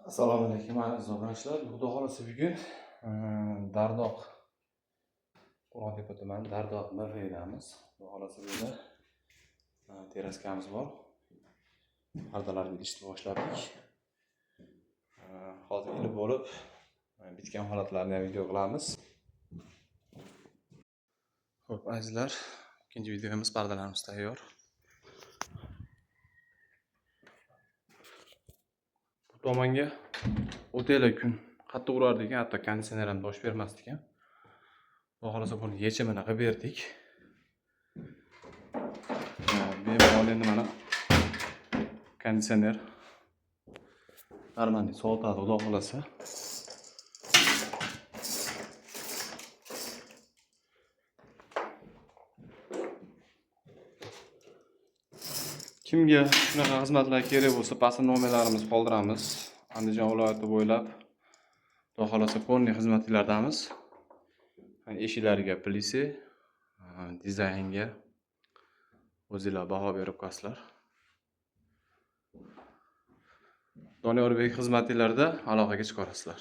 Assalomu alaykum, aziz obunachilar. Xudo xohlasa, bugun Dardoq, Qo'rg'ontepa tumani, Dardoq MFdamiz. Xudo xohlasa, bu yerda teraskamiz bor. Pardalarni ilishni boshladik. Hozir ilib bo'lib, bitgan holatlarni ham video qilamiz. Xo'p, azizlar, ikkinchi videomiz, pardalarimiz tayyor. Bu tomonga o'tayla kun qattiq urardi ekan, hatto konditsioner ham dosh bermasdi ekan. Xudo xohlasa, buni yechimini qilib berdik. Bemalol endi mana konditsioner нормальный sovutadi, xudo xohlasa. Kimga shunaqa xizmatlar kerak bo'lsa, pastda nomerlarimizni qoldiramiz. Andijon viloyati bo'ylab, xudo xohlasa, полный xizmatlardamiz. Eshiklariga plise, dizaynga o'zinglar baho berib qo'yasizlar. Doniyorbek xizmatinglarda aloqaga chiqarasizlar.